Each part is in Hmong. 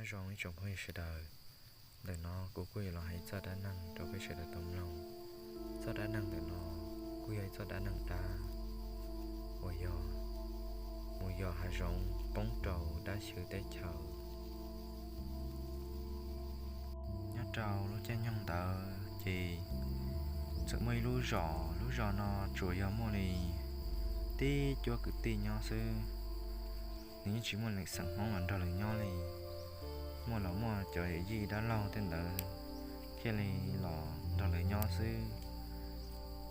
Zoo ib tsoom phooj ywg sawv daws, ntawm no kuv kuj yuav los hais txoj dab neeg rau peb sawv daws tau mloog. Txoj dab neeg ntawm no kuj yog ib txoj dab neeg dab uas yog mus yos hav zoov poob rau dab xyw teb chaws. Nyob rau lub caij nyoog ntawd ces txawm muaj ib lub zos, lub zos no tsuas yog muaj li tib cuab kwv tij nyob xwb. Nws yeej tsis muaj leej xeem Hmoob los nrog lawv nyob li. Muaj los muaj cov yawm yij dab laug tej ntawd thiaj li los nrog lawv nyob xwb.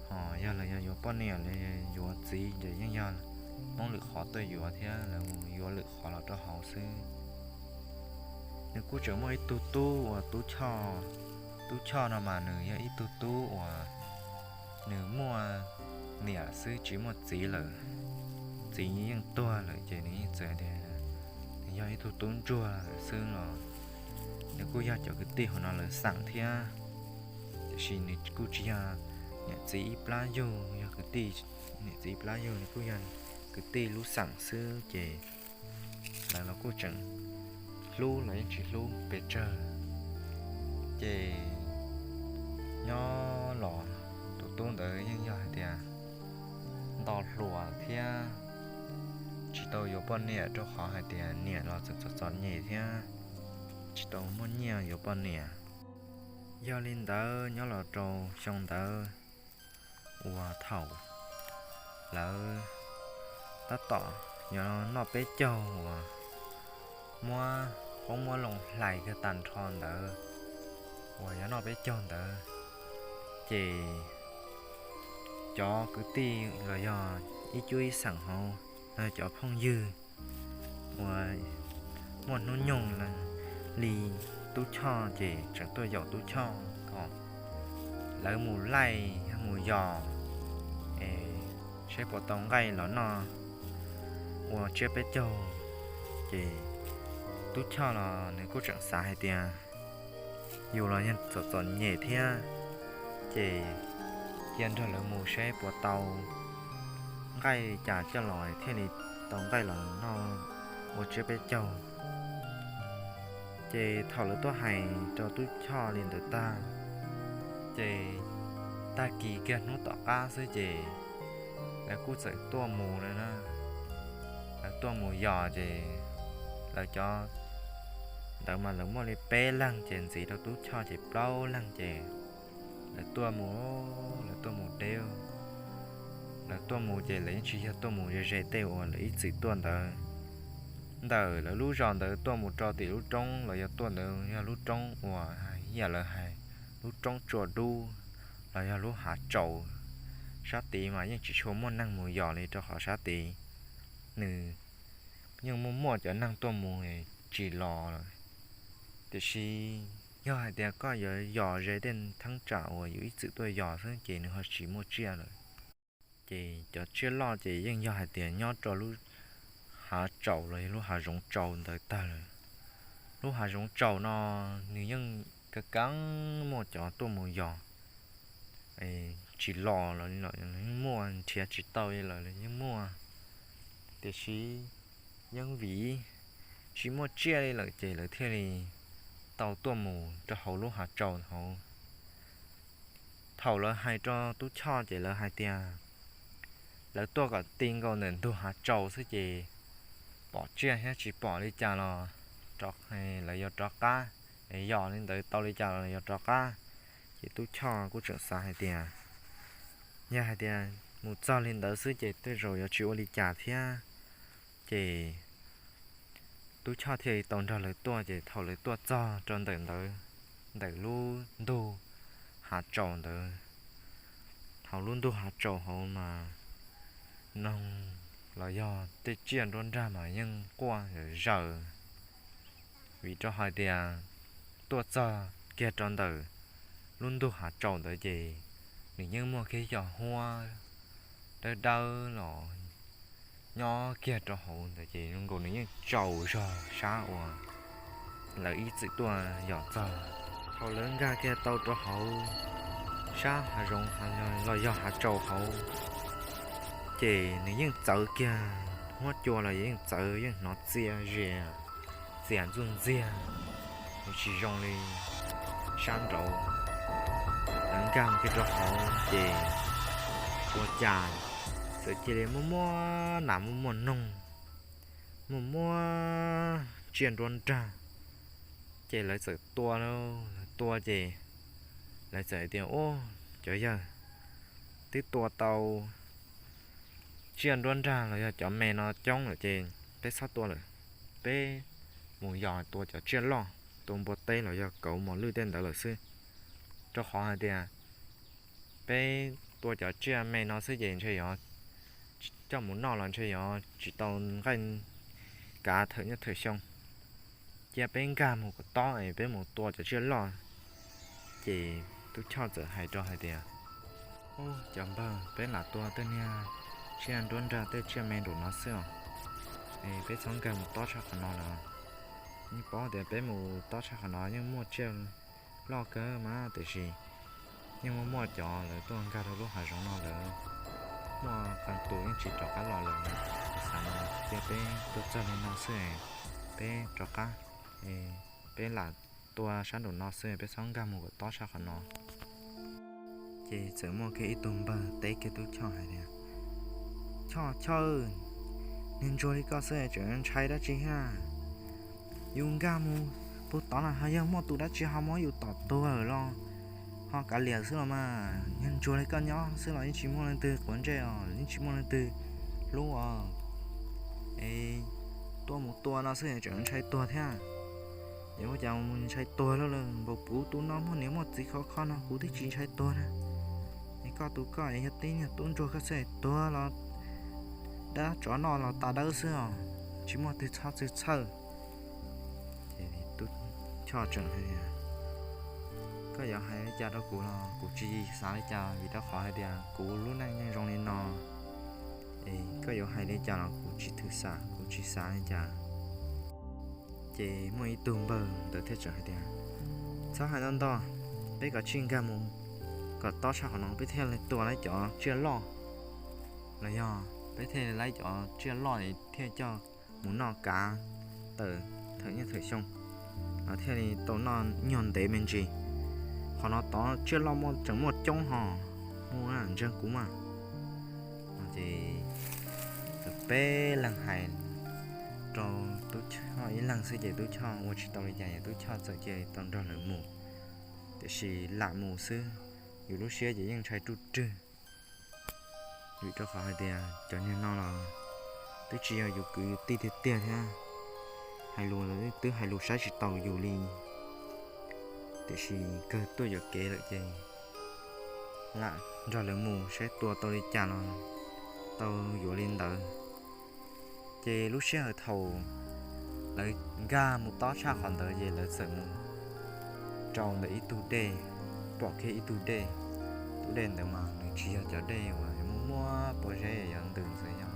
Ho yog lawv yog yuav poj niam los yuav txiv ces yeej yog Hmoob lwm qhov tuaj yuav thiab lawv mus yuav lwm qhov los rau hauv xwb. Nws kuj tseem muaj ib tug tub uas Tub Choj. Tub Choj no mas nws yog ib tug tub uas nws muaj niam xwb tsis muaj txiv lawm. Txiv yeej tuag lawm ces nws yeej txawm tias nws yog ib tug tub ntsuag xwb los nws kuj yog cov kwv tij hauv no lawv xeem thiab. Tiam sis nws kuj tsis yog niam txiv ib plab yug, yog kwv tij, niam txiv ib plab yug, nws kuj yog kwv tij lub xeem xwb ces lawv los kuj tseem hlub los yeej tsis hlub pes tsawg. Ces nyob los tus tub ntawd yeej yog hais tias nto hluas thiab tsis tau yuav poj niam rau qhov hais tias niam los txawm txom txom nyem thiab tsis tau muaj nyiaj yuav poj niam. Yog li ntawd nyob los rau xyoo ntawd uas thaum lawv tab tom yuav noj peb caug uas muab qoob muab loo hlais kiag tag nrho ntawd uas yuav noj peb caug ntawd ces cov kwv tij los yog ib cuab ib xeem hauv los yog cov phooj ywg uas muaj hnub nyoog li Tub Choj ces tseem tuaj yaum Tub Choj kom lawv mus laij yog mus yos es saib puas tau nqaij los noj ua tsiab peb caug. Ces Tub Choj los nws kuj tseem xav hais tias yus los yog txom txom nyem thiab ces cia nrog lawv mus saib puas tau nqaij li cas coj los thiaj li tau nqaij los noj ua tsiab peb caug. Ces thaum lawv tuaj hais rau Tub Choj li ntawd tag ces tag kis kiag hnub tom qab xwb ces lawv kuj txawm tuaj mus lawm na. Lawv tuaj mus yos ces lawv cov ntawd mas lawv muaj li peb leeg ces ntxiv rau Tub Choj ces plaub leeg ces lawv tuaj mus, lawv tuaj mus deb. Lawv tuaj mus ces lawv yeej tsis yog tuaj mus ze ze tej uas lawv ib txwm tuaj ntawd. Ntawm lawv lub zos ntawd tuaj mus rau tim lub roob los yog tuaj ntawd yog lub roob uas yam lawv hais lub roob tsua dub los yog lub hav tsaus. Sab tid mas yeej tsis tshua muaj neeg mus yos li rau qhov sab tid nws yeej muaj muaj cov neeg tuaj mus tsis los lawm. Tiam sis yog hais tias koj yuav yos ze tej theeb tsam uas yus ib txwm tuaj yos xwb ces nws ho tsis muaj tsiaj lawm. Ces cov tsiaj loj ces yeej yog hais tias nyob rau lub hav tsaus los yog lub hav zoov tsaus ntawd tag lawm. Lub hav zoov tsaus no nws yeej ka kav muaj cov tuaj mus yos tsis los los yeej muaj, nrhiav tsis tau li lawm los yeej muaj. Tiam sis yeej vim tsis muaj tsiaj li lawm ces lawv thiaj li tau tuaj mus rau hauv lub hav tsaus hauv. Thaum lawv hais rau Tub Choj ces lawv hais tias lawv tuaj kom ti nkaus ntawm ntug hav tsaus xwb ces pom tsiaj thiab tsis pom li cas los lawv yuav rov qab, yos li ntawd tau li cas los yuav rov qab. Ces Tub Choj kuj tseem xav hais tias yog hais tias mus txog li ntawd xwb ces tej zaum yuav tsis ua li cas thiab. Ces Tub Choj thiaj li tau nrog lawv tuaj ces thaum lawv tuaj txog rau ntawm ntawd, ntawm lub ntug hav tsaus ntawd, hauv lub ntug hav tsaus hauv mas noog los yog tej tsiaj nruab nrag mas yeej quaj zaws zaws. Vim rau hais tias tuaj txog kiag rau ntawm lub ntug hav tsaus ntawd ces nws yeej muaj kiag cov huab dawb dawb los nyob kiag rau hauv ntawd ces zoo nkaus nws yeej tsaus zog sab uas lawv ib txwm tuaj yos txog. Thaum lawv nkag kiag tau rau hauv sab hav zoov los yog hav tsaus hauv ces nws yeej txawv kiag, huab cua los yeej txawv, yeej hnov txia zia, txias ntxuj ntxiag. nws tsis zoo li sab nraud. Lawv nkag kiag rau hauv ces ua cas txawm cia li muaj muaj nas muaj muaj noog, muaj muaj tsiaj nruab nrag. Ces lawv txawm tua, tua ces lawv txawm tias, Ub, cov yawg, twb tua tau tsiaj nruab nrag los yog cov me no coob lawm ces peb txhob tua lawm. Peb mus yos tua cov tsiaj loj, tua npua teb los yog kauv mos lwj tej ntawd lawm xwb. Rau qhov hais tias peb tua cov tsiaj me no xwb ces ntshe yuav coj mus noj los ntshe yuav tsis tau nqaij kav thawm niaj thawm xyoo. Cia peb nkag mus kom tob es peb mus tua cov tsiaj loj. Ces Tub Choj txawm hais rau hais tias, Ub, cov npawg, peb lam tua tej niag tsiaj nruab nrag tej tsiaj me nraum no xwb os. Es peb txhob nkag mus tob tshaj qhov no lawm. Yeej paub tias peb mus tob tshaj qhov no yeej muaj tsiaj loj kawg mas, tiam sis yeej muaj muaj cov lawv tuaj nkag rau lub hav zoov no lawm, muaj qee tus yeej tsis rov qab los lawm. Xav no cia peb tuaj txog li no xwb, peb rov qab, peb lam tua sab nraum no xwb, peb txhob nkag mus kom tob tshaj qhov no. Ces txawm muaj kiag ib tug npawg teb kiag Tub Choj hais tias, Choj, Choj, niag ntsuag li koj xwb tseem ntshai dab tsi thiab? Yus nkag mus puag tod na ho yog muaj tus dab tsi ho muab yus tom tuag los ho kav liam xwb los mas. Niag ntsuag li koj nyob xwb los yeej tsis muaj leej twg quav ntsej os, yeej tsis muaj leej twg hlub os. Es tuaj mus tua no xwb tseem ntshai tuag thiab. Es ua cas mus ntshai tuag lawm? Npaum kuv tus no muaj niam muaj txiv khov kho no kuv twb tsis ntshai tuag na. Es koj tus koj es yog tib niag tub ntsuag koj xwb tuag los dab tsov noj los tas dawb xwb os, tsis muaj twg txhob txwg txhawj. Ces Tub Choj tseem hais tias, Koj yuav hais li cas rau kuv los kuv tsis xav li cas, vim rau qhov hais tias kuv lub neej yeej zoo li no. Es koj yuav hais li cas los kuv tsis thwm xam, kuv tsis xav li cas. Ces muaj ib tug npawg ntawd thiaj tseem hais tias, Txhob hais ntau ntau, peb kav tsij nkag mus kom tob tshaj qhov no peb thiaj li tua laib cov tsiaj loj, los yog peb thiaj li laib cov tsiaj loj thiaj coj mus noj kav tawm thawm niaj thawm xyoo, los thiaj li tau noj nyuag ntev me ntsis. Qhov no tod tsiaj loj muaj tseem muaj coob ho, mus ntseeg kuv mas. Ces txawm peb leeg hais rau Tub Choj ib leeg xwb ces Tub Choj ua tsis tau li cas, Tub Choj txawm cia li tau nrog lawv mus. Tiam sis lam mus xwb, yus lub siab ces yeej ntshai ruj rwg. Vim rau qhov hais tias cov niag no los twb tsis yog yus kwv yus tij tiag tiag thiab, hais lus los twb hais lus saib tsis taus yus li. Tiam sis kawg tuaj yuam kev lawm ces lam nrog lawv mus saib tua tau li cas los tau yuav li ntawd. Ces lub sij hawm thaum lawv nkag mus tob tshaj qhov ntawd ces lawv txawm mus rau ntawm ib tug dej, pom kiag ib tug dej. Tus dej ntawd mas nws tsis yog cov dej uas muaj muaj pob zeb yuav ntws ntxwv yog.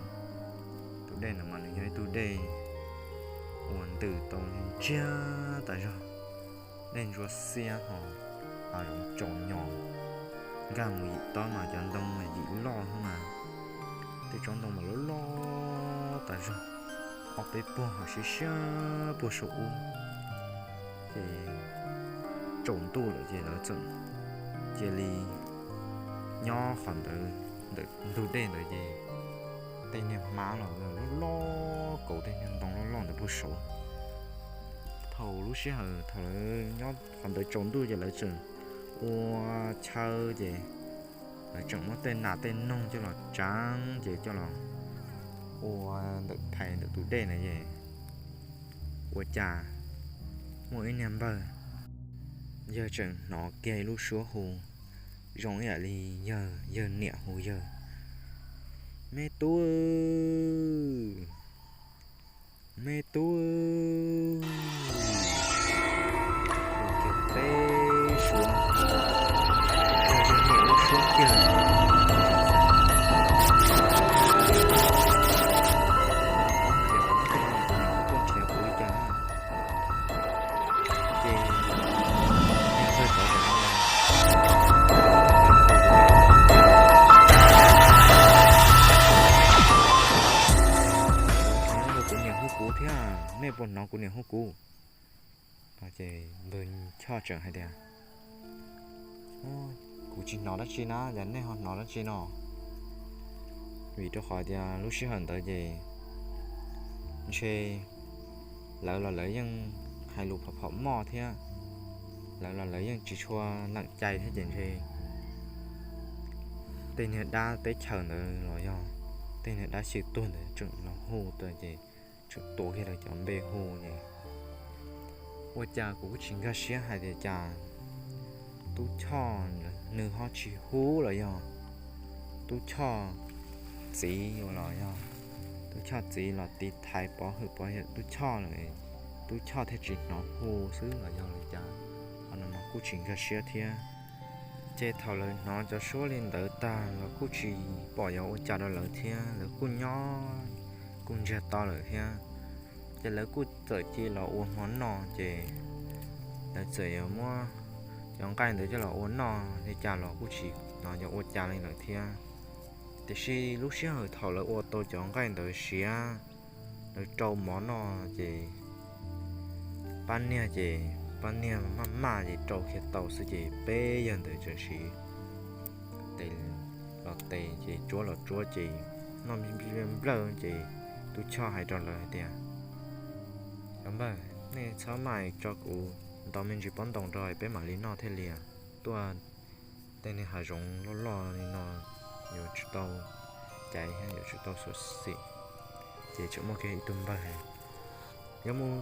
Tus dej ntawd mas nws yog ib tug dej uas ntws tau ntsiag tas zog, dej ntsuab xiab ho hav zoov tsaus nyos. Nkag mus yim tob mas cov ntoo mas yim loj xwb mas, tej tsob ntoo mas loj loj tas zog, ob peb puag ho siab siab puag saum ub. Ces tsaus ntuj lawm ces lawv txawm cia li nyob qhov ntawd, ntawm ntug dej ntawd ces tej niag hmab los loj loj kauv tej niag ntoo loj loj ntawd puag saud. Thaum lub sij hawm thaum lawv nyob qhov ntawd tsaus ntuj ces lawv tseem ua chaw ces lawv tseem muab tej nas tej noog coj los tsav ces coj los ua ntawm thaiv ntawm tus dej na es ua cas muaj ib niag npawg yawg tseem hnov kiag ib lub suab hu zoo ib yam li yawg, yawg niam hu yawg, Me tub, me tub. Hu kiag peb suab, yog yawg niam lub suab kiag. Ces kuv nrhiav kuv li cas na. Ces niag npawg tod tseem hnov kuv niam hu kuv thiab, nej puas hnov kuv niam hu kuv? Ces npawg Choj tseem hais tias, kuv tsis hnov dab tsi na, yog nej ho hnov dab tsi no? Vim rau qhov tias lub sij hawm ntawd ces ntshe lawv los lawv yeej hais lus phom phom moj thiab, lawv los lawv yeej tsis tshua lees cai thiab ces ntshe tej niag dab teb chaws ntawd los yog tej niag dab xyw tuag ntawd tseem los hu tuaj ces tseem tuav kiag lawv cov npe hu ces ua cas kuv kuj tsis nkag siab hais tias cas Tub Choj nws ho tsis hu los yog Tub Choj txiv los yog Tub Choj txiv los tiv thaiv pov hwm pov yawm Tub Choj lawm, Tub Choj thiaj tsis hnov hu xwb los yog li cas, qhov no kuj tsis nkag siab thiab. Ces thaum lawv hnov cov suab li ntawd tag los kuj tsis pom yuav ua cas rau lawv thiab, lawv kuj nyob kuj ntsiag to lawm thiab. Ces lawv kuj txawm cia los ua hmo noj ces lawv txawm yuav muab cov nqaij ntawd coj los ua noj li cas los kuj tsis hnov yuav ua cas li lawm thiab. Tiam sis lub sij hawm thaum lawv ua tau cov nqaij ntawd siav, lawv rau mov noj ces pab niag ces pab niag maj maj ces rau kiag tau xwb ces peb yawg ntawd txawm sim tes los tes ces tsuab los tsuab ces noj nplawj ces Tub Choj hais rau lawv hais tias, cov npawg, nej txhob maj tso kuv ntaus me ntsis pob ntoos rau peb mam li noj thiaj li tuaj. Tej niag hav zoov loj loj li no yuav tsis tau caiv thiab yuav tsis tau xyuam xim. Ces tseem muaj kiag ib tug npawg hais, yuav mus,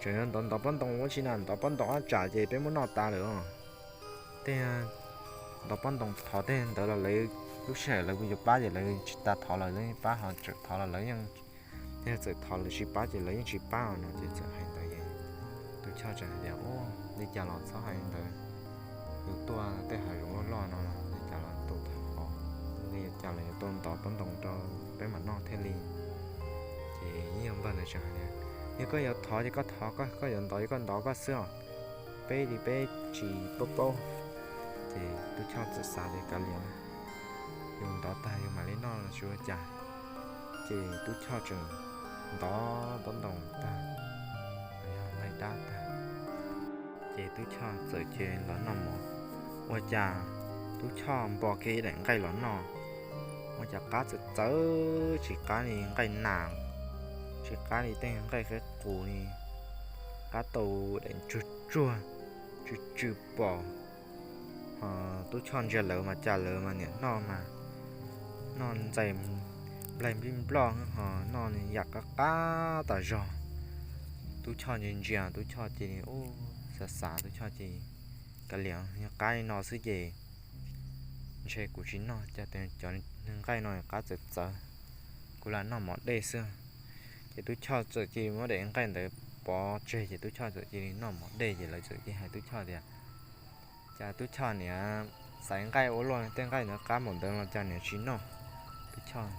tseem yuav ntov ntov pob ntoos ua tsi na, ntov pob ntoos ob tsam ces peb muab noj tas lawm os. Tej ntov pob ntoos thov tej ntawd los lawv lub sij hawm lawv yuav pab ces lawv tsis tas thov los lawv yeej pab, ho tseem thov los lawv yeej, yog txawm thov lawv tsis pab ces lawv yeej tsis pab no ces txawm hais ntawd. Tub Choj tseem hais tias, ua li cas los txhob hais li ntawd, yus tuaj tej hav zoov loj loj no los li cas los tau tham hov, li cas los yuav tau ntov pob ntoos rau peb mam noj thiaj li. Ces ib yawg npawg ntawd tseem hais tias, yog koj yuav thov ces koj thov, koj yuav ntov ces koj ntov koj xwb os, peb li peb tsis paub paub. Ces Tub Choj txawm xav tias kav liam, yus ntov tag yus mam li noj los tsis ua cas. Ces Tub Choj tseem ntov pob ntoos tag, yog laij dab tag, ces Tub Choj txawm cia los noj mov. Ua cas Tub Choj npo kiag ib daim nqaij los noj, ua cas qab txawv txawv, tsis qab li nqaij nas, tsis qab li tej nqaij qeb qus li, qab tau daim tsuag tsuag, tsw tsw pom. Tub Choj ntsia lawv mas cas lawv mas niam noj mas noj ntxais nplaig nplij nploj ho noj yam qab qab tas zog. Tub Choj ntsia ntsia Tub Choj cia li ub xav xav Tub Choj cia li kav liam, yog qab li no xwb ces ntshe kuv tsis noj, cas cov nqaij no qab txawv txawv, kuv lam noj mov dej xwb. Ces Tub Choj txawm cia li muab daim nqaij ntawd pov tseg ces Tub Choj txawm cia li noj mov dej ces lawv txawm cia li hais Tub Choj tias, cas Tub Choj niam xaiv nqaij ua luaj, tej nqaij ntawd qab npaum ntawd los cas niam tsis noj? Tub Choj,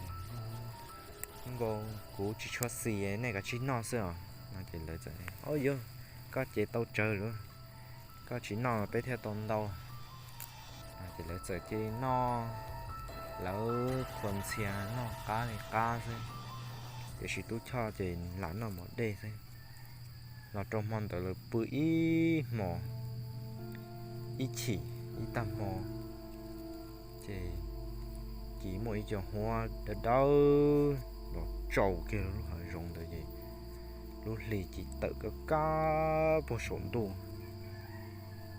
nkaus kuv tsis tshua xis, nej kav tsij noj xwb os no ces lawv txawm, o yog, koj cev tau tsawg lawm, koj tsis noj peb thiaj tau ntau. Ces lawv txawm cia li noj, lawv qhuas ntxhias noj qab li qab xwb, tiam sis Tub Choj ces lam noj mov dej xwb. Los rau hmo ntawd lawv pw ib hmos, ib chim ib tag hmo, ces cia li muaj ib co huab dawb dawb los tsaus kiag lub hav zoov ntawd ces lub hli cia li tawm kab kab puag saum ntuj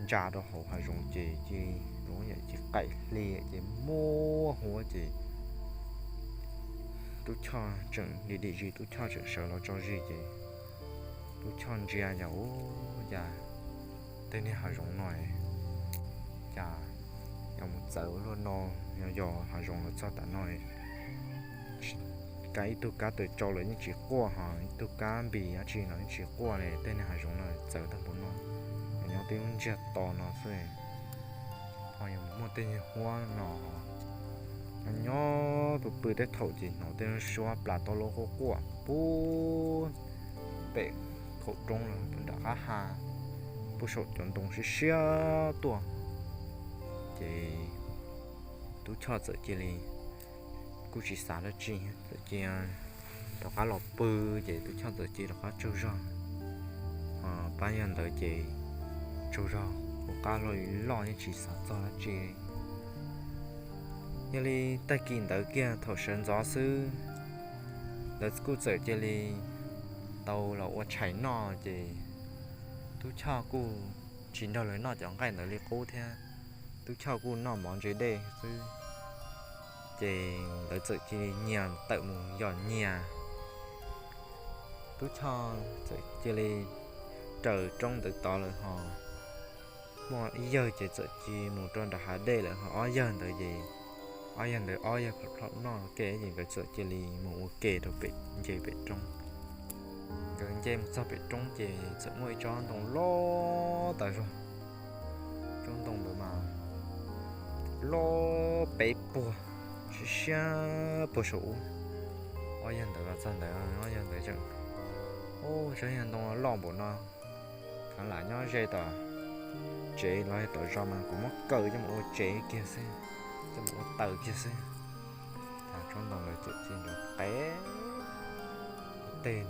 ntsa rau hauv hav zoov ces cia li zoo yam cia li qaim hli ces muaj huab ces Tub Choj tseem dim dim zis, Tub Choj tseem sawv los tso zis ces Tub Choj ntsia cas ub, cas tej niag hav zoov no cas yuav mus txawv luaj no, yog yog hav zoov los txog tam no, kab ib tug kab tawm tsau los yeej tsis quaj, ho ib tug kab npis dab tsi los yeej tsis quaj li, tej niag hav zoov no txawv tag npaum no, nyob tej lub ntsiag to no xwb, ho yuav muaj tej niag huab no, nyob pw pw tej thaum ces hnov tej lub suab plas tau lub quaj quaj puag pem khaum roob los puag nram qab ha, puag saum cov ntoo siab siab tuaj. Ces Tub Choj txawm cia li kuj tsis xav dab tsi, txawm cia li rov qab los pw, ces Tub Choj txawm cia li rov qab tsaug zog. Pab yawg ntawd ces tsaug zog, kuv qab hlo li loj yeej tsis xav txog dab tsi. Yog li tag kis ntawd kiag thaum sawv ntxov xwb, lawv kuj txawm cia li tau los ua tshais noj ces Tub Choj kuj tsis nrog lawv noj cov nqaij ntawd li qub thiab. Tub Choj kuj noj mov ntse dej xwb, ces lawv txawm cia li nyias tawm mus yos nyias. Tub Choj txawm cia li raws roob ntawd tod lawm ho, muaj ib yawg ces txawm cia li mus rau nram hav dej lawm ho ob yawg ntawd ces, ob yawg ntawd ob yawg plhom plhom noj ke ces nkawd txawm cia li mus ua ke rau pem, nce pem roob. Nkawd nce mus txog pem roob ces txawm muaj ib tsob ntoo loj tas zog. Tsob ntoo ntawd mas loj peb puag, siab siab puag saum ub. Ob yawg ntawd los txog ntawd, ob yawg ntawd tseem, Ub, tsob ntoo loj npaum no, khav lam nyob ze tom tsev los tom zos mas kuv muab kaw coj mus ua tsev kiag xwb, coj mus ua taws kiag xwb. Tsob ntoo ntawd txawm cia li nrov qev, teg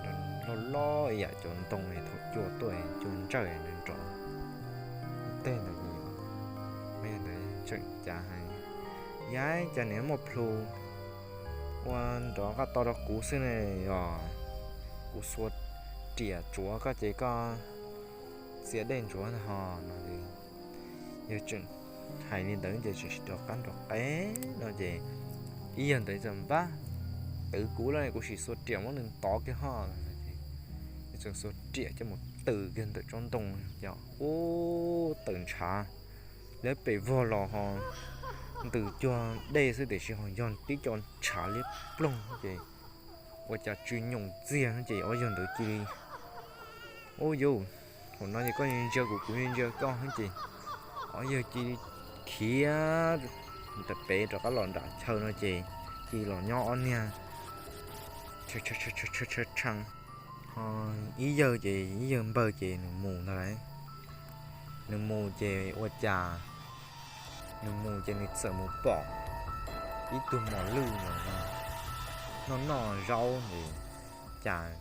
loj loj ib yam cov ntoo thaum cua tuaj cua ntsawj nrov, teg ntawd, ntawd tseem cav hais, Yaj, cas niag muaj plhu ua nrov qab to rau kuv xwb ne os, kuv xuas riam tsuav koj ces koj txias dej ntsuav ntag ho no. Yawg tseem hais li ntawd ces tseem rov qab nrov qev no ces ib yawg ntawd txawm npab, Twv kuv los kuv sim xuas riam muab nws ntov kiag ho. Txawm xuas riam coj mus tws kiag ntawm tsob ntoo, yog ub tawm ntshav, lawv pem vog los ho ntws cuag dej xwb tiam sis ho yog tib co ntshav liab ploog ces ua cas tsw nyoos txiag ces ob yawg ntawd cia li, Ub yus, thaum no ces koj ntsia kuv, kuv ntsia koj ces ob yawg cia li khiav pem rov qab los nram chaw no ces cia li los nyob ob niag tshee. Ho ib yawg ces ib yawg npawg ces nws mus ntag lauj. Nws mus ces ua cas nws mus ces nws txawm mus pom ib tug mos lwj noj noj zaub nws cas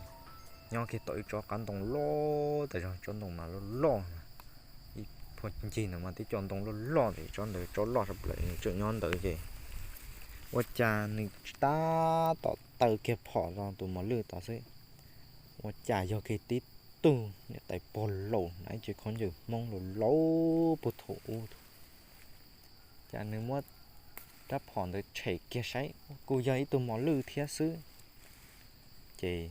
nyob kiag tom ib tsob qab ntoo loj tas zog, tsob ntoo mas loj loj, ib phuag ncig ntawd mas tib co ntoo loj loj ntawd, tsob ntawd tsob loj sab plaws nws tseem nyob ntawd ces ua cas nws tab tom taw kiag phom rau tus mos lwj tod xwb, ua cas yog kiag tib tug niam tais pog laus hnav ib ce khaub ncaws Hmoob laus laus puag thaum ub. Cas nws muab rab phom ntawd tshem kiag saib kuj yog ib tug mos lwj thiab xwb. Ces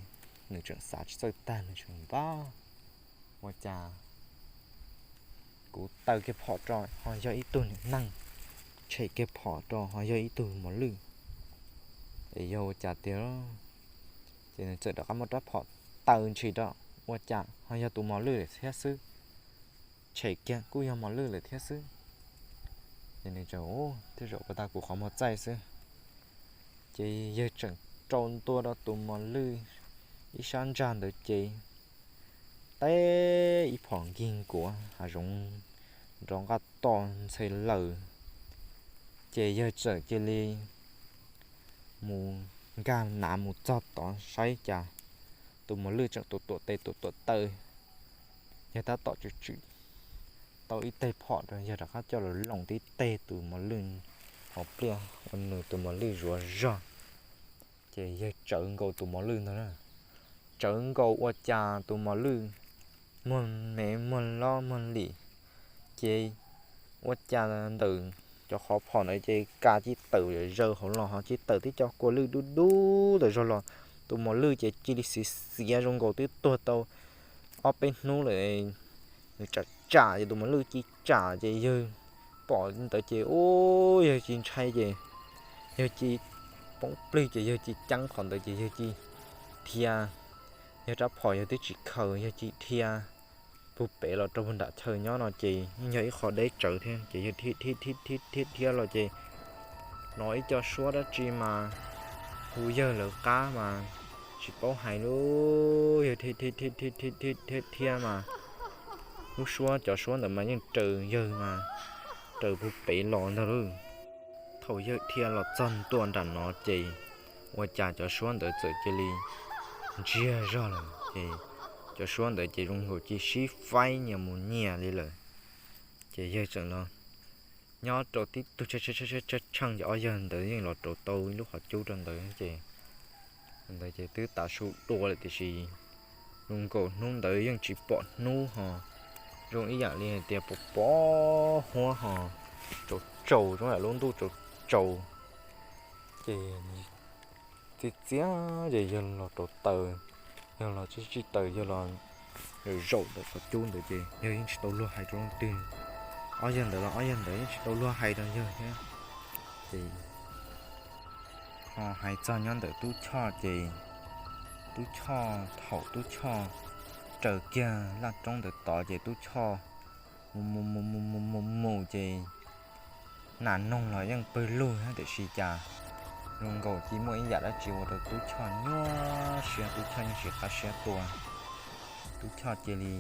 nws tseem xav tsis txawj tag, nws tseem npab, Ua cas kuv taw kiag phom rau ho yog ib tug niam neeg, tshem kiag phom rau ho yog ib tug mos lwj, es yog ua cas tiag? Ces nws txawm rov qab muab rab phom taw ntshis rau, ua cas ho yog tus mos lwj lawm thiab xwb, tshem kiag kuj yog mos lwj lawm thiab xwb. Ces nws tseem, Ub, tej zaum puas tag kuv qhov muag txaij xwb. Ces yawg tseem rau ntua rau tus mos lwj ib sab ntsag ntawd ces teb ib phom nkig nkuav hav zoov nrov nqaj to ntxhe lawm. Ces yawg txawm cia li mus nkag nav mus txog tod saib cas tus mos lwj tseem tuam tuam tes tuam tuam taw. Yawg tab tom tswm tswm tau ib teg phom rau, yawg rov qab coj los loos tib teg tus mos lwj hauv pliaj ua nws tus mos lwj zuav zog. Ces yawg tsawv nkaus tus mos lwj ntag na, tsawv nkaus ua cas tus mos lwj muag me muag lob muag lim, ces ua cas ntawm cov qhov phom ntawd ces ka cia li tawm zaws hauv los ho cia li tawm tib co kua lwj dub dub tawm zog los. Tus mos lwj ces cia li xiv xiav zoo nkaus twb tuag tau ob peb hnub lawm, nws tsam tsam ces tus mos lwj cia li tsam ces yawg pom ntawd ces ub yawg cia li ntshai ces yawg cia li poob plig ces yawg cia li ceeb qhov ntawd ces yawg cia li dhia, yawg rab phom yawg twb tsis khaws, yawg cia li dhia puag pem los rau puag nram chaw nyob no ces yeej yog ib qho deb tsawv thiab ces yawg dhia dhia dhia dhia los ces hnov ib co suab dab tsi mas hu yawg lawv qab mas tsis paub hais li, yawg dhia dhia dhia dhia dhia dhia mas lub suab, cov suab ntawd mas yeej raws yawg mas raws puag pem los ntag lauj. Thaum yawg dhia los txog ntua nram no ces ua cas cov suab ntawd txawm cia li ntsiag zog lawm ces Cov suab ntawd ces zoo nkaus cia sib faib nyias mus nyias li lawm. Ces yawg tseem los nyob rau tib tug tsheej tsheej ces ob yawg ntawd yeej los rauv tau ib lub qhov cub rau ntawd ces ntawd ces twb tav su dua lawm tiam sis zoo nkaus hnub ntawd yeej tsis pom hnub ho zoo ib yam li hais tias pom pom huab ho tsaus tsaus zoo yam lub ntuj tsaus tsaus. Ces txiv txiab ces yawg los rauv taws, yawg los tsij tsij taws, yawg los zaum ntawm qhov cub ntawd ces yawg yeej tsis tau luag hais rau leej twg. Ob yawg ntawd los ob yawg ntawd yeej tsis tau luag hais rau yawg thiab. Ces ho hais txog nyob ntawm Tub Choj ces Tub Choj thaum Tub Choj raws kiag laj roob ntawd tod ces Tub Choj mus mus mus mus mus mus mus ces nas noog los yeej pawg lug thiab tiam sis cas zoo nkaus cia muaj ib yam dab tsi ua rau Tub Choj nyuaj siab, Tub Choj yeej tsis qab siab tua. Tub Choj cia li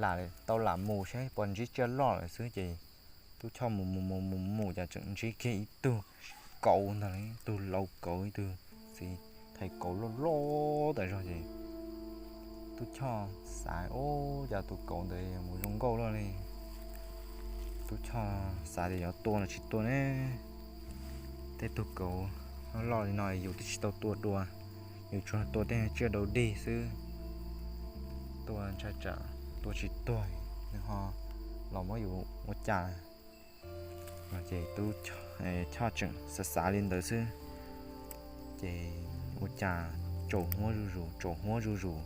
lam tau lam mus saib puas ntsib tsiaj loj lawm xwb ces Tub Choj mus mus mus mus mus cas tseem ntsib kiag ib tug kauv ntag, ib tug lau kauv, ib tug txiv thais kauv loj loj tas zog ces Tub Choj xav ua cas tus kauv ntawd mus zoo nkauj luaj li. Tub Choj xav tias yuav tua los tsis tua ne, tej tug kauv loj li no yus twb tsis tau tua dua, yus tsuas tua tej tsiaj dau dig xwb. Tua ntshai tsam tua tsis tuag nws ho los muab yus ua cas. Ces Tub Choj tseem xav xav li ntawd xwb, ces ua cas tsaus huab zuj zus, tsaus huab zuj zus,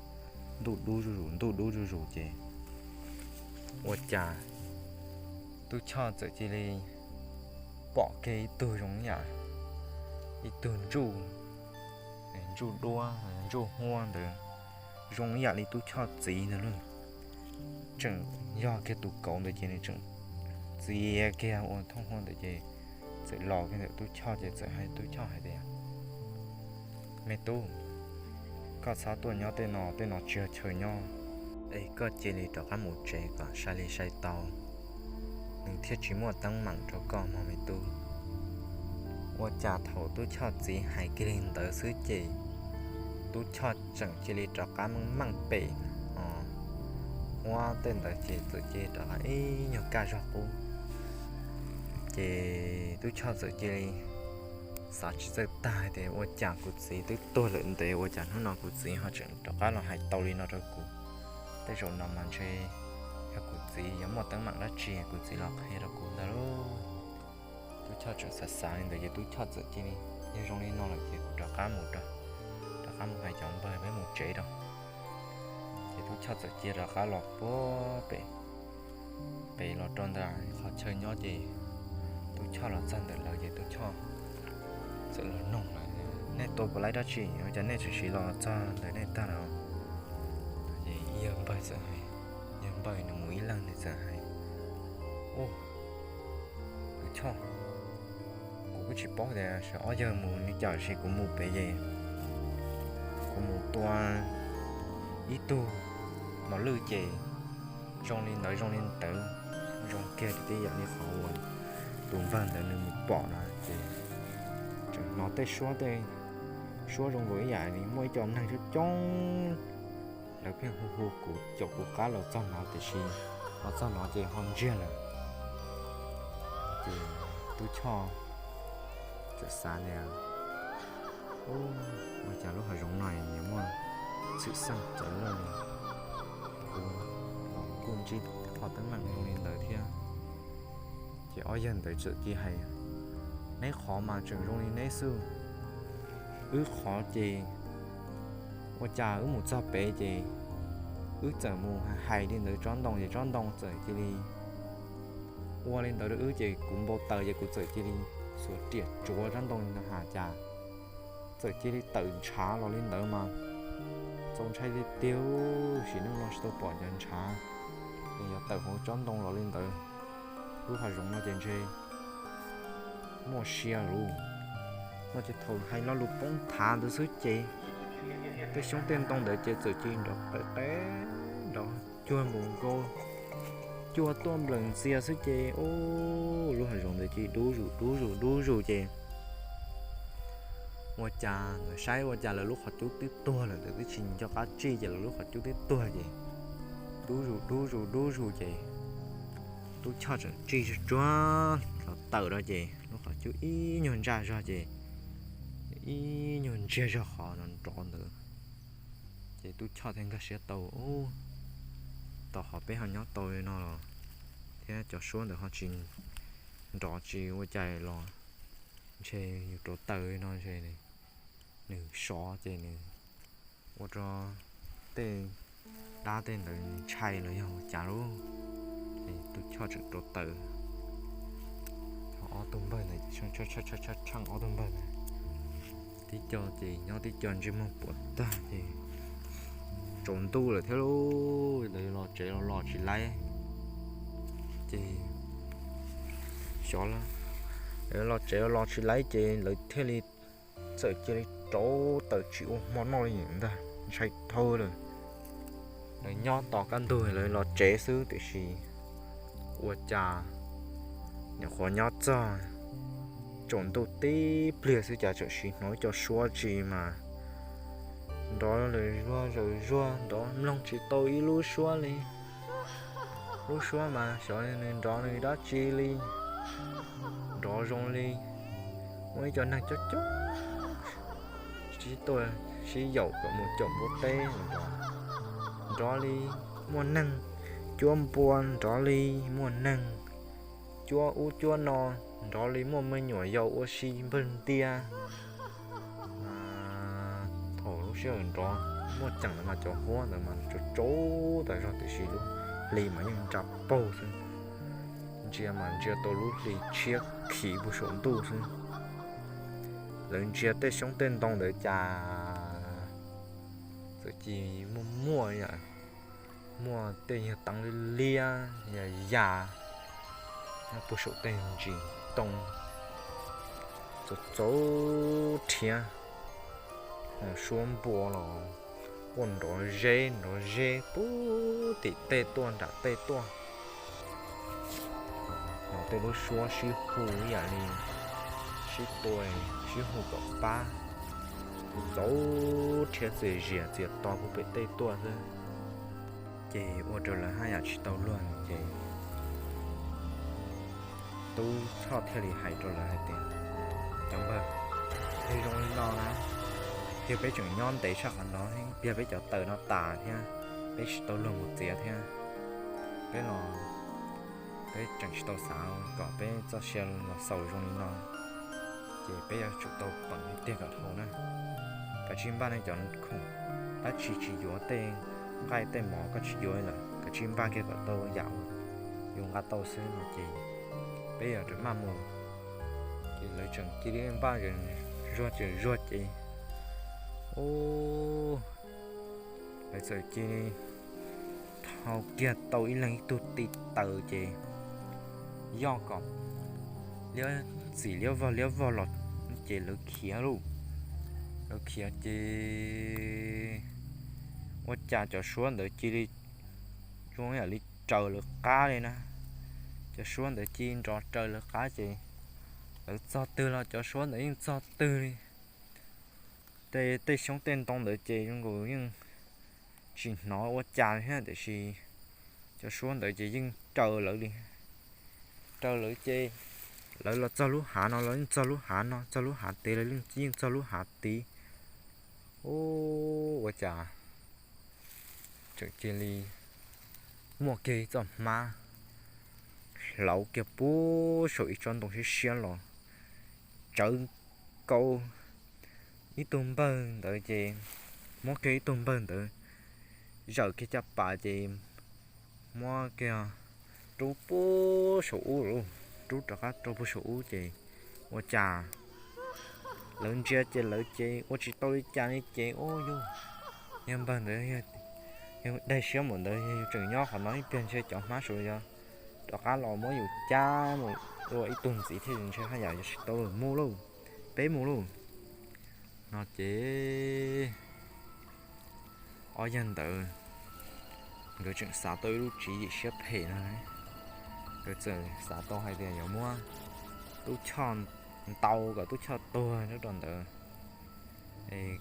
ntuj dub zuj zus, ntuj dub zuj zus ces ua cas Tub Choj txawm cia li pom kiag ib tug zoo ib yam ib tug ntsuj, ntsuj duab ntsuj huab ntawd, zoo ib yam li Tub Choj txiv ntawd lauj. Tseem yog kiag tus kauv ntawd ces nws tseem txiav kiag ua thooj huab ntawd ces txawm los kiag ntawm Tub Choj ces txawm hais Tub Choj hais tias, Me tub, koj txhob tuaj nyob tej no, tej no tsis yog chaw nyob. Es koj cia li rov qab mus tsev kom sai li sai tau, nws thiaj tsis muaj teeb meem rau koj mog me tub. Ua cas thaum Tub Choj txiv hais kiag li ntawd xwb ces Tub Choj tseem cia li rov qab meej meej pem huab tej ntawd ces txawm cia li rov qab ib nyuag kaj zog qub. Ces Tub Choj txawm cia li xav tsis txawj tag hais tias ua cas kuv txiv twb tuag lawm ntev ua cas hnub no kuv txiv ho tseem rov qab los hais tau li no rau kuv. Tej zaum no mas ntshe yog kuv txiv yuav muaj teeb meem dab tsi kuv txiv los qhia rau kuv ntag lauj. Tub Choj tseem xav xav li ntawd ces Tub Choj txawm cia li, Yog zoo li no lawm ces kuv rov qab mus, rov qab mus hais cov npawg peb mus tsev rau. Ces Tub Choj txawm cia rov qab los puag pem, pem los rau ntawm qhov chaw nyob ces Tub Choj los txog ntawm lawv ces Tub Choj txawm los noog lawv, Nej tua puas laib dab tsi ua cas nej tseem siv los txog ntawm nej tag lawm? Ces yawg npawg txawm hais, yawg npawg nws mus ib leeg nws txawm hais, Ub, Tub Choj, kuv kuj tsis paub tias sawv ob yawg mus li cas, tab sis kuv mus pem ces kuv mus tua ib tug mos lwj ces zoo li ntawd zoo li ntawd, zoo kiag li tej yam li qhov uas tus npawg ntawd nws mus pom na ces tseem hnov tej suab, tej suab zoo nkaus ib yam li muaj ib co neeg coob coob, lawv pheej hu hu kuv caum kuv qab los txog no tiam sis los txog no ces ho ntsiag lawm. Ces Tub Choj txawm xav tias, Ua cas lub hav zoov no yuav muaj txhwm xeej cawv luaj li, kuv los kuj ntsib qhov teeb meem zoo li ntawd thiab. Ces ob yawg ntawd txawm cia hais, Neb qhov mas tseem zoo li neb xwb, wb qhov ces ua cas wb mus txog pem ces wb txawm mus hais li ntawd tsob ntoo ces tsob ntoo txawm cia li ua li ntawd rau wb ces kuv npau taws ces kuv txawm cia li xuas riam tsuav tsob ntoo no has cas txawm cia li tawm ntshav los li ntawd mas txaus ntshai tiag tiag, sim neej no tsis tau pom cov ntshav es yuav tawm hauv tsob ntoo los li ntawd. Lub hav zoov no ces ntshe muaj sia lawm. No ces thaum hais lo lus poob thav ntawd xwb ces tej xyoob tej ntoo ntawd ces txawm cia li nrov qev qev, nrov cuag npaum nkaus cuag tuaj nplawm ntxias xwb ces, ub, lub hav zoov ntawd cia li dub zus dub zus dub zus ces Ua cas nkawd saib ua cas lawv lub qhov cub twb tuag lawm, lawv twb tsis nco qab tsij ces lawv lub qhov cub twb tuag ces dub zus dub zus dub zus ces Tub Choj tseem tsij tsuag tsuag los tawm rau ces lub qhov cub ib nyuag ntsaj zog ces ib nyuag ntsiag zog qhov no nrov ntawd. Ces Tub Choj thiaj nkag siab tau, ub, tau qhov peb ho nyob tau li no los thiab cov suab ntawd ho tsis nrov tsis ua cas los ntshe yus rauv taws li no ntshe nws sov ces nws ua rau tej dab tej ntawd ntshai los yog ua cas lauj. Ces Tub Choj tseem rauv taws ob tug npawg ntawd, tshee ob tug npawg ntawd, tib co ces nyob tib co ntsej muag puas tag ces tsaus ntuj lawm thiab lauj, lawv los tsev los los tsis laib. Ces xyov, lawv los tsev los los tsis laib ces lawv thiaj li txawm cia li rauv taws tsis ua hmo noj li ntag, ntshai dhau lawm. Lawv nyob tos kaj ntug lawv los tsev xwb tiam sis ua cas nyuam qhuav nyob txog tsaus ntuj tib pliag xwb cas tseem sim hnov ib co suab tsis mas nrov lawm zuag zaws zuag, nrov mloog tsis tau ib lub suab li. Lub suab mas xyov nws nrov nws dab tsi li, nrov zoo li muaj ib co neeg coob coob sib tuaj sib yaum kom mus caum npua teb, nrov li muaj neeg cuab npua, nrov li muaj neeg cuab ub cuab no, nrov li muaj me nyuam yaus ua si npawg ntiag. Thaum lub sij hawm nrov muaj ceem ntawd mas cov huab ntawd mas tsaus tsaus tas zog tiam sis lub hli mas yeej nra paug xwb. Ntsia mas ntsia tau lub hli tshiab khiv puag saum ntuj xwb. Lawv ntsia tej xyoob tej ntoo ntawd cas txawm cia muaj muaj, muaj tej yawg teev liab liab yam yam nyob puag saum tej ntsis ntoo txaus txaus rhiab, ho suab npua los quaj nrov zeb nrov zeb puag tim tej tuaj nram tej tuaj. Ho tej lub suab sib hu ib yam li sib tua, sib hu kom pab, txaus rhiab txias zias txias to puag pem tej tuaj xwb. Ces ua rau lawv haj yam tsis tau luag ces Tub Choj thiaj li hais rau lawv hais tias, cov npawg, yog zoo li no na, yog peb tseem nyob ntev tshaj qhov no, yog peb cov taws no tas thiab peb tsis tau luag mus txiav thiab, peb los peb tseem tsis tau xav kom peb txoj sia los xaus zoo li no, ces peb yuav tsum tau peem tiag kom dhau na. Kav tsij npaj nej cov khoom dab tsi tsis yuav, tej nqaij tej mov koj tsis yuav lawm, kav tsij npaj kiag kom tau yam uas yus nqa tau xwb no ces peb yuav rov maj mus. Ces lawv tseem cia li npaj zuag tseem zuag ces, ub, lawv txawm cia li thau kiag tau ib leeg ib tug ti taws ces yoj kom liab txim liab vog liab vog los ces lawv khiav lauj. Lawv khiav ces ua cas cov suab ntawd cia li zoo yam li raws lawv qab li na. Cov suab ntawd cia li nrov raws lawv qab ces lawv txog twg los cov suab ntawd yeej txog twg li. Tej tej xyoob tej ntoo ntawd ces zoo nkaus yeej tsis hnov ua cas li thiab tiam sis cov suab ntawd ces yeej raws lawv li. Raws lawv ces lawv los txog lub hav no los yeej txog lub hav no, txog lub hav tid los yeej txog lub hav tid. Ub, ua cas tseem cia li muaj kiag ib txoj hmab hlauv kiag puag saum ib tsob ntoo siab siab los tsawv nkaus ib tug npawg ntawd ces muab kiag ib tug npawg ntawd zawm kiag caj pas ces muab kiag rub puag saum ub, rub rov qab rau puag saum ub ces ua cas lawv ntsia ces lawv ces ua tsis tau li cas li ces ub, yog npawg ntawd yog daig siab npaum ntawd yog yus tseem nyob qhov no ib pliag ntshe cov hmab saud yog rov qab los muab yus cab mus ua ib tug ntxiv thiab ntshe haj yam yuav tsis tau mus lauj, peb mus lauj. No ces ob yawg ntawd nkawd tseem xav tau ib lub tswv yim siab phem no, nkawd txawm xav tau hais tias yuav muab Tub Choj ntaus kom Tub Choj tuag nyob rau ntawd.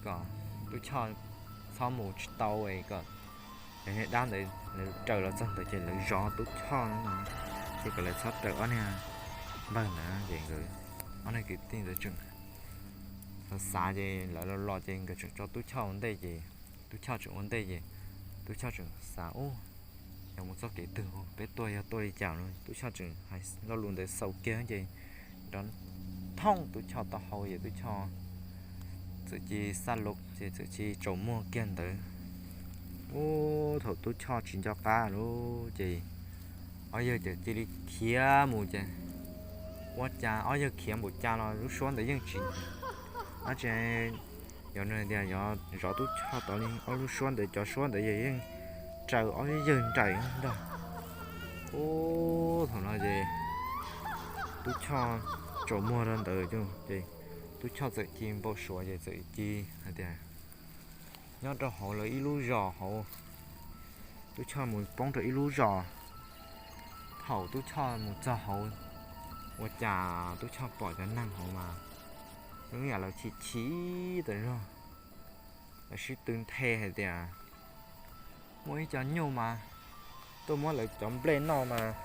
kom Tub Choj txhob mus tsis tau, kom cov niag dab ntawd lawv raws los txog ntawd ces lawv zov Tub Choj no, ces kom lawv txhob raws ob niag npawg ntawd. Ces nkawd ob niag kwv tij ntawd tseem xav xav ces lawv los los ces nkawd tseem tso Tub Choj ua ntej ces Tub Choj tseem ua ntej ces Tub Choj tseem xav, Ub, yog mus txoj kev twg, peb tuaj yog tuaj li cas no? Tub Choj tseem hais lo lus ntawd xaus kiag ces nrov thooj Tub Choj taub hau ces Tub Choj txawm cia li xaj lus ces txawm cia li tsaus muag kiag ntawd. Ub, thaum Tub Choj tsis nco qab lawm ces ob yawg txawm cia li khiav mus ces ua cas ob yawg khiav npaum cas los lub suab ntawd yeej tsis, ab tsi, yog tias yog zov Tub Choj tod li, ob lub suab ntawd, cov suab ntawd yeej raws ob yawg nraim ntag. Ub, thaum no ces Tub Choj tsaus muag rau ntawd ces Tub Choj txawm cia li npau suav ces txawm cia li hais tias nyob rau hauv lawv ib lub zos hauv, Tub Choj mus poob rau ib lub zos. Thaum Tub Choj mus txog hauv, ua cas Tub Choj pom cov neeg hauv mas zoo yam lawv chim chim tas zog. Lawv sib tw nthe hais tias muaj ib co nyuj mas tuaj muab lawv cov nplej noj mas,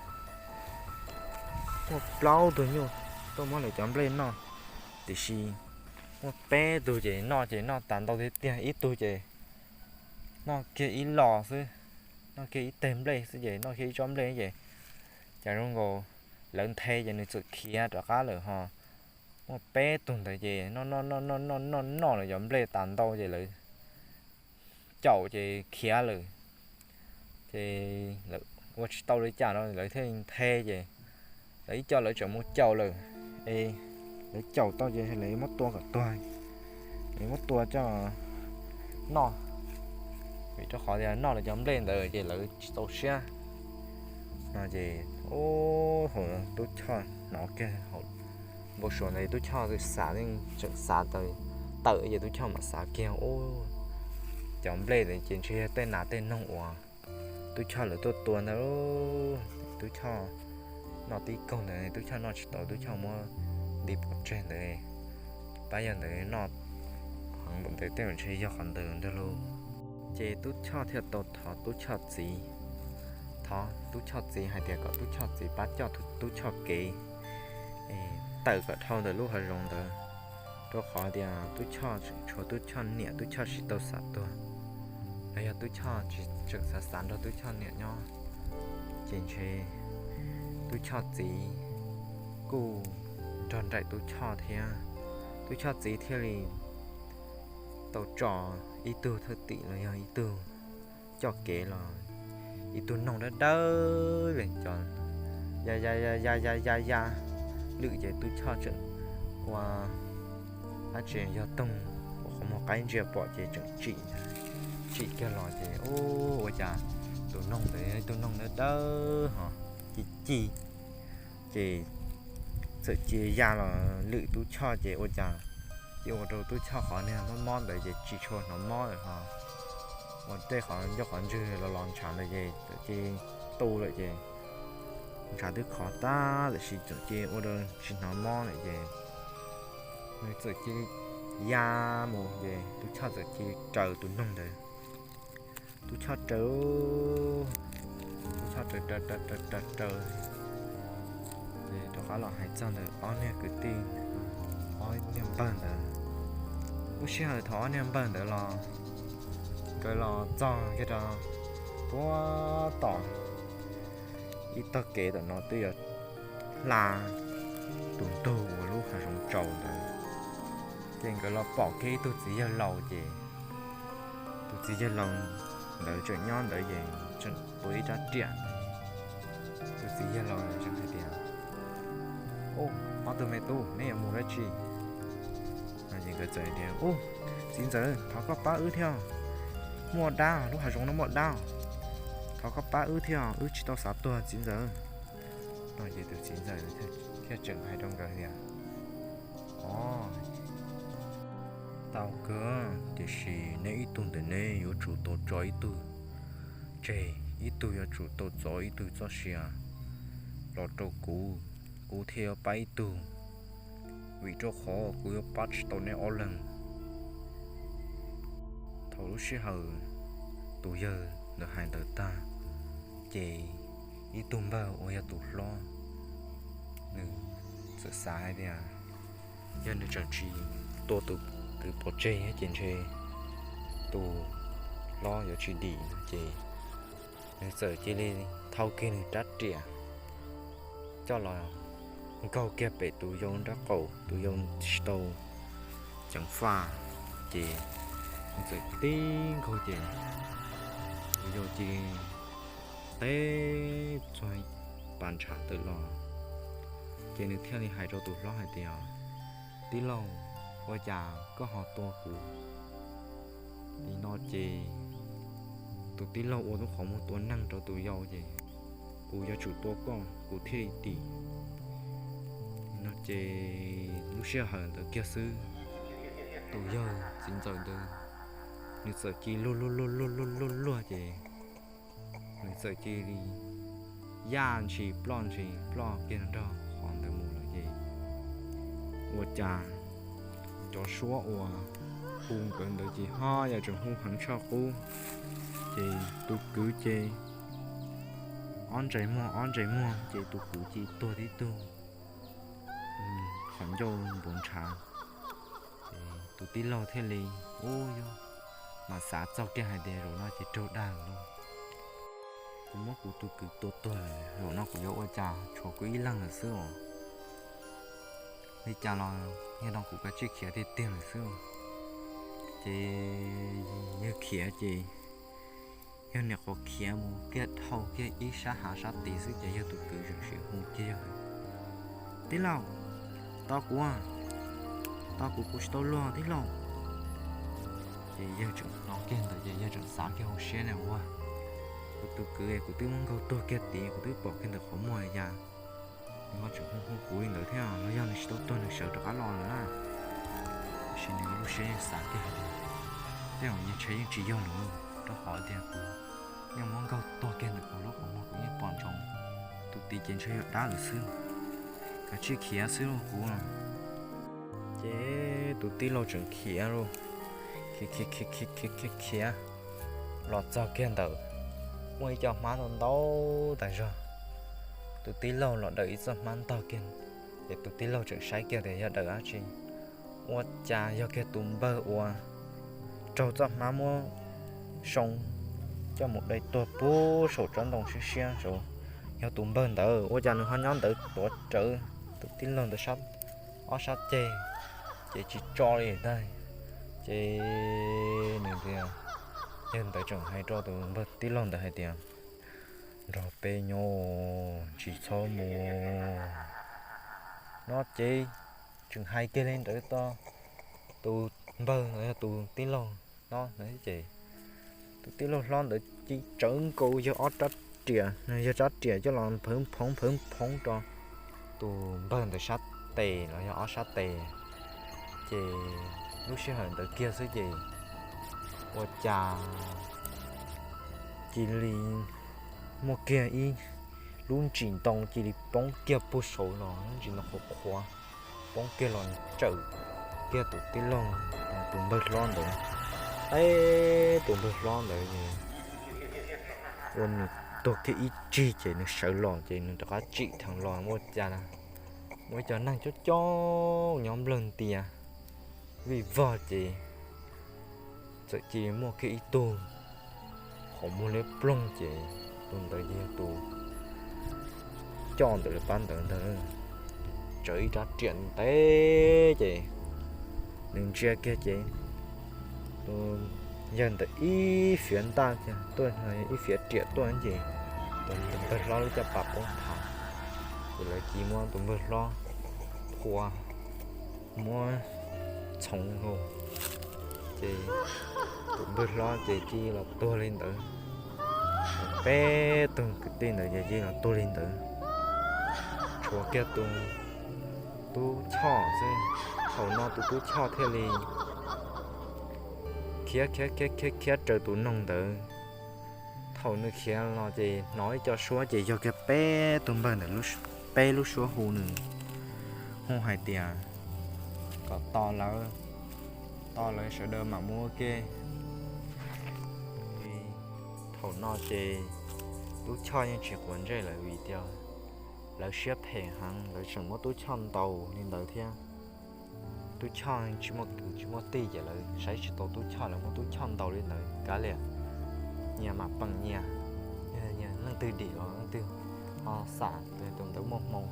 muaj plaub tug nyuj tuaj muab lawv cov nplej noj, tiam sis muaj peb tug ces noj ces noj tas ntau tiag tiag, ib tug ces noj kiag ib los xwb, noj kiag ib teg nplej xwb ces noj kiag ib tsob nplej ces cas zoo nkaus lawv nthe ces nws txawm khiav rov qab lawm ho. Muaj peb tug ntawd ces noj noj noj noj noj noj noj lawv cov nplej tas ntau ces lawv caum ces khiav lawm. Ces lawv ua tsis tau li cas no lawv thiaj li nthe ces lawv ib co lawv tseem mus caum lawm, es lawv caum tau ces lawv muab tua kom tuag, lawv muab tua coj noj, vim rau qhov tias noj lawv cov nplej ntawd ces lawv tsis txaus siab no ces, ub, thaum Tub Choj hnov kiag hauv npau suav ntawd Tub Choj xav, tseem xav tawm ces Tub Choj mam xav kiag, ub, cov nplej ntawd ces ntshe yog tej nas tej noog uas Tub Choj lawv tuaj tua ntawd. Tub Choj noj tib kaug ntawd Tub Choj noj tsis tau, Tub Choj muab nti pov tseg ntawd, pab yawg ntawd noj heev npaum ntawd tej zaum ntshe yog qhov ntawd ntag lauj. Ces Tub Choj thiaj tau thov Tub Choj txiv, thov Tub Choj txiv hais tias kom Tub Choj txiv pab coj Tub Choj kev, tawm kom dhau ntawm lub hav zoov ntawd, rau qhov tias Tub Choj tseem tshuav Tub Choj niam, Tub Choj tsis tau xav tuag, los yog Tub Choj tsis tseem xav xav nrog Tub Choj niam nyob, ces ntshe Tub Choj txiv kuj nrog nraim Tub Choj thiab. Tub Choj txiv thiaj li tau tso ib tug thwj tim los yog ib tug coj kev los, ib tug noog dawb dawb li cov ya ya ya ya ya ya ya lwm ces Tub Choj tseem ua dab tsi yog toog ua qhov muag qaib ntsia pom ces tseem tsim, tsim kiag los ces ub, ua cas tus noog ntawd yog ib tug noog dawb dawb ho ci ci, ces txawm cia ya los lwm Tub Choj ces ua cas cia ua rau Tub Choj qhov niag mob mob ntawd ces tsis tshua hnov mob lawm ho, ua tej qhov ncauj qhov ntswg los los ntshav ntawd ces txawm cia tu lawm ces ntshav twb khov tag lawm sis txawm cia ua rau tsis hnov mob lawm ces nws txawm cia ya mus ces Tub Choj txawm cia raws tus noog ntawd. Tub Choj raws, Tub Choj raws raws raws raws raws, ces rov qab los hais txog ntawm ob niag kwv tij, ob niag npawg ntawd. Lub sij hawm thaum ob niag npawg ntawd los, nkawd los txog kiag rau puag tom ib tog kev tom no twb yuav hla tus ntug uas lub hav zoov tsaus ntawd, ces nkawd los pom kiag ib tug txiv yawg laus ces tus txiv yawg laus ntawd tseem nyob ntawd ces tseem tua ib rab riam. Tus txiv yawg laus tseem hais tias, Ub, ob tug me tub, neb yuav mus dab tsi? No ces nkawd txawm tias, Ub, txiv ntxawm, thov koj pab wb thiab, muaj dab, lub hav zoov no muaj dab, thov koj pab wb thiab, wb tsis tau xav tuag txiv ntxawm. No ces tus txiv ntxawm thiaj tseem hais rau nkawd tias, Os, tau kawg, tiam sis neb ib tug ntawm neb yuav tsum tau tso ib tug tseg, ib tug yuav tsum tau txov ib tug txoj sia los rau kuv, kuv thiaj yuav pab ib tug, vim rau qhov kuv yuav pab tsis tau neb ob leeg. Thaum lub sij hawm tus yawg ntawd hais ntawd tag, ces ib tug npawg uas yog tus hlob, nws txawm xav hais tias yog nws tseem tsis tua tus kwv pov tseg ces ntshe tus hlob yuav tsis dim no ces nws txawm cia li thau kiag nws rab riam coj los nkaug kiag pem tus yau nraub qaum, tus yau tsis tau ceev faj, ces nws txawm tib nkaug ces tus yau cia li teb txog pas ntshav tawm los. Ces nws thiaj li hais rau tus hlob hais tias, tij laug, ua cas koj ho tua kuv li no? Ces tus tij laug ua lub qhov muag tua neeg rau tus yau ces, kuv yuav tsum tua koj kuv thiaj li dim no. Ces lub sij hawm ntawd kiag xwb, tus yawg txiv ntxawm ntawd nws txawm cia li luag luag luag luag luag luag luag ces nws txawm cia li yaj ntshis ploj ntshis ploj kiag nrog qhov ntawd mus lawm ces ua cas cov suab uas hu nkawd ntawd ces ho yam tseem hu heev tshaj qub. Ces tus kwv ces ob ntsais muag ob ntsais muag ces tus kwv cia li tuag tib tug qhov ncauj npuav ntshav. Ces tus tij laug thiaj li, ub, yog mas xav txog kiag hais tias zaum no ces raug dag lawm lauj, kuv muab kuv tus kwv tua tuag lawm, zaum no kuv yuav ua cas, tshuav kuv ib leeg lawm xwb os. Li cas los yog no kuv kav tsij khiav tiag tiag lawm xwb. Ces yawg khiav ces yawg niam qhuav khiav mus kiag dhau kiag ib sab hav sab tid xwb ces yawg tus kwv tseem sim hu kiag yawg, tij laug, tos kuv, tos kuv, kuv tsis tau luag tij laug. Ces yawg tseem hnov kiag ntawd ces yawg tseem xav kiag hauv siab na, ua, kuv tus kwv kuv twb muab nkaug tuag kiag tid, kuv twb pom kiag ntawm qhov muag ya, nws ho tseem hu hu kuv li ntawd thiab, los yog nws tsis tau tuag nws sawv rov qab los lawm na. Tab sis nws lub siab yeej xav tias tej zaum ntshe yeej tsis yog lawm, rau qhov tias kuv yeej muab nkaug tuag kiag ntawm kuv lub qhov muag, kuv yeej pom ntsoov tus tid ces ntshe yog dab lawm xwb, kav tsij khiav xwb lauj kuv. Ces tus tij laug tseem khiav lauj, khiav khiav khiav khiav khiav khiav los txog kiag ntawd muaj ib co hmab ntau ntau tas zog. Tus tij laug los daws ib txoj hmab ntog kiag, ces tus tij laug tseem saib kiag tias yog daws dab tsi. Ua cas yog kiag tus npawg uas raug txoj hmab muab soo coj mus dai tuag puag saum tsob ntoo siab siab saud. Yog tus npawg ntawd, ua cas nws ho nyob ntawd tuav rawv tus tij laug ntawd ob sab ceg, ces tsis tso li ntag. Ces nws tias, yawg ntawd tseem hais rau tus npawg tij laug ntawd hais tias, nrog peb nyob, tsis txhob mus no. Ces tseem hais kiag li ntawd rau tus npawg los yog tus tij laug hlob ntawd ces tus tij laug hlob ntawd cia li tsawv nkaus yawg ob rab riam, yawg rab riam coj los nphawv phoov nphawv phoov rau tus npawg ntawd sab tes los yog ob sab tes. Ces lub sij hawm ntawd kiag xwb ces ua cas cia li muaj kiag ib lub ntsis ntoo cia li poob kiag puag saud los, lub ntsis ntoo qhuav qhuav poob kiag los tsawm kiag tus tij laug, tus npawg hlob ntawd. Eb, tus npawg hlob ntawd ua nws tuag kiag ib tsig ces nws sawv los ces nws rov qab tsim dheev los ua cas muaj ib co neeg coob coob nyob nplawg ntias vij vog ces txawm cia muaj kiag ib tug qhov muag liab ploog ces tus ntawd yog tus coj ntawm lawv pab ntawd ntag. Tsawv ib rab riam ntev ces nws ntsia kiag ces tus yawg ntawd ib fiav ntaj tuaj, ib fiav riam tuaj ces tus npawg hlob lub caj pas poob thav. Ces lawv cia muab tus npawg hlob phua, muab txhoov lauj. Ces tus npawg hlob ces cia los tuag li ntawd. Peb tug kwv tij ntawd ces cia los tuag li ntawd. Tshuav kiag tus tub choj xwb. Thaum no tus tub choj thiaj li khiav khiav khiav khiav khiav raws tus noog ntawd. Thaum nws khiav los ces hnov ib co suab ces yog kiag peb tug npawg ntawd, peb lub suab hu nws, hu hais tias kom tos lawv, tos lawv sawv daws mam mus ua ke. Thaum no ces Tub Choj yeej tsis quav ntsej lawm vim tias lawv siab phem heev, lawv tseem muab Tub Choj ntaus li ntawd thiab. Tub Choj tsis muaj kwv tsis muaj tij ces lawv saib tsis tau Tub Choj, lawv muab Tub Choj ntaus li ntawd kav liam, nyias mam peem nyias, yog leej twg dim los leej twg ho xam tus ntawd muaj hmoo.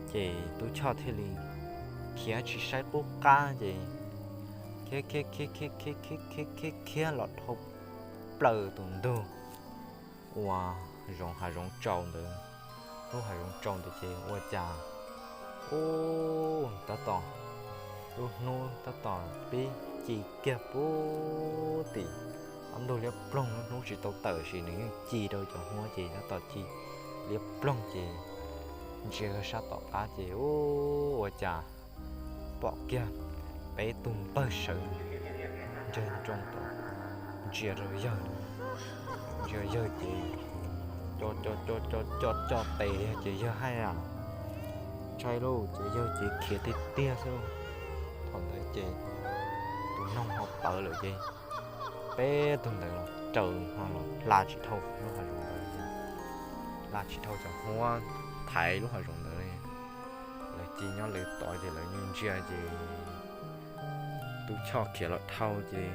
Ces Tub Choj thiaj li khiav tsis saib qub qab ces khiav khiav khiav khiav khiav khiav khiav khiav los dhau plaws tus ntug uas zoov hav zoov tsaus ntawd. Lub hav zoov tsaus ntawd ces ua cas, ub, tab tom, lub hnub tab tom pib ci kiag puag tim ob ntug liab ploog, lub hnub tsis tau tawm sis nws yeej ci rau cov huab ces tab tom ci liab ploog ces ntsia sab tom qab ces ub, ua cas pom kiag peb tug npawg sawv ntseg nroo tom, ntsia rau yawg, ntsia yawg ces co co co co co co tes ces yawg hais tias, ntshai lauj, ces yawg ces khiav tiag tiag xwb. Thaum ntawd ces tus noog ho pawv lawm ces peb tug ntawd los raws ho los hla tsis dhau lub hav zoov ntawd, hla tsis dhau cov huab thaiv lub hav zoov ntawd li. Lawv ci nyob lawv tod ces lawv ntsia ces Tub Choj khiav los dhau ces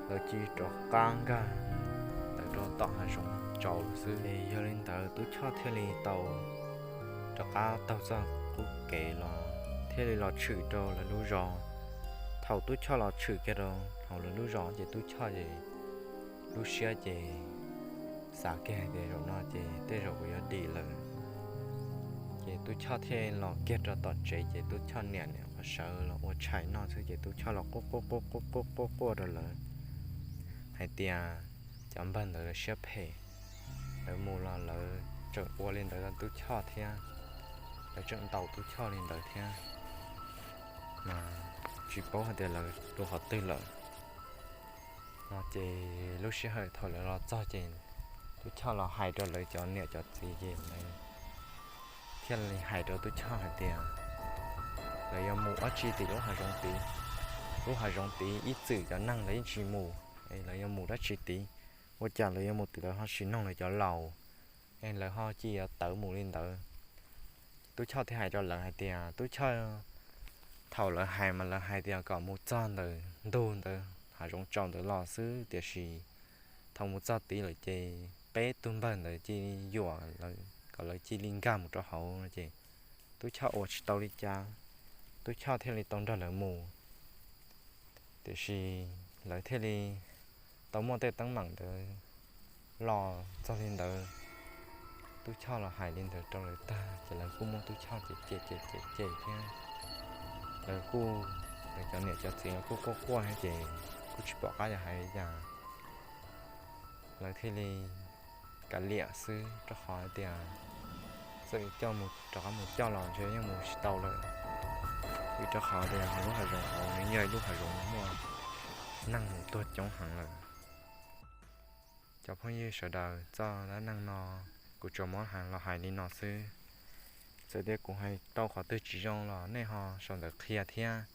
lawv cia li rov qab nkag ntawd rau tom hav zoov tsaus lawm xwb. Ces yog li ntawd Tub Choj thiaj li tau rov qab taug txoj qub kev los thiaj li los tshwm rau lawv lub zos. Thaum Tub Choj los tshwm kiag rau hauv lawv lub zos ces Tub Choj ces lub siab ces xav kiag tias zaum no ces tej zaum kuv yuav dim lawm. Ces Tub Choj thiaj los kiag rau tom tsev ces Tub Choj niam niam qhuav sawv los ua tshais noj xwb ces Tub Choj los quaj quaj quaj quaj quaj quaj rau lawv hais tias cov npawg ntawd lawv siab phem, lawv mus los lawv tseem ua li ntawd rau Tub Choj thiab, lawv tseem ntaus Tub Choj li ntawd thiab, mas tsis paub hais tias lawv dua qhov twg lawm. No ces lub sij hawm thaum lawv los txog ces Tub Choj los hais rau lawv cov niam cov txiv ces lawv thiaj li hais rau Tub Choj hais tias lawv yuav mus dab tsi tim lub hav zoov tid. Lub hav zoov tid ib txwm cov neeg lawv yeej tsis mus, es lawv yuav mus dab tsi tid? Ua cas lawv yuav mus tim lawv ho tsis noog lawv cov laus, es lawv ho cia yuav tawv mus li ntawd? Tub Choj thiaj hais rau lawv hais tias, Tub Choj, thaum lawv hais mas lawv hais tias kom mus txog ntawm ntug ntawd hav zoov tsaus ntawd los xwb, tiam sis thaum mus txog tid lawm ces peb tug npawg ntawd cia li yuam lawv kom lawv cia li nkag mus rau hauv no ces Tub Choj ua tsis tau li cas, Tub Choj thiaj li tau nrog lawv mus. Tiam sis lawv thiaj li tau muaj tej teeb meem ntawd los txog li ntawd. Tub Choj los hais li ntawd rau lawv tag ces lawv kuj muab Tub Choj cem cem cem cem cem thiab. Lawv kuj, lawv cov niam cov txiv los kuj quaj quaj thiab ces kuj tsis pom qab yuav hais li cas. Lawv thiaj li kav liam xwb rau qhov tias txawm coj mus rov qab mus coj los ntshe yeej mus tsis tau lawm, vim rau qhov tias lub hav zoov hauv nws yog ib lub hav zoov muaj neeg mus tuag coob heev lawm. Cov phooj ywg sawv daws, txoj dab neeg no kuv tsuas muab los hais li no xwb. Txawm tias kuv hais tau qhov twg tsis zoo los nej ho sau ntawv qhia thiab,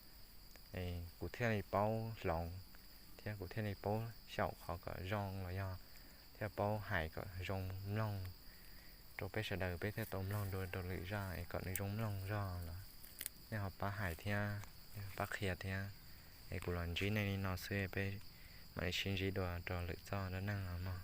es kuv thiaj li paub hloov, thiab kuv thiaj li paub xyaum qhov kom zoo los yog thiaj paub hais kom zoo mloog rau peb sawv daws, peb thiaj tau mloog dua rau lwm zaj es kom nws zoo mloog zog los nej ho pab hais thiab, pab qhia thiab. Es kuv los ntsib nej li no xwb, peb mam li sib ntsib dua rau lwm txoj dab neeg no mog.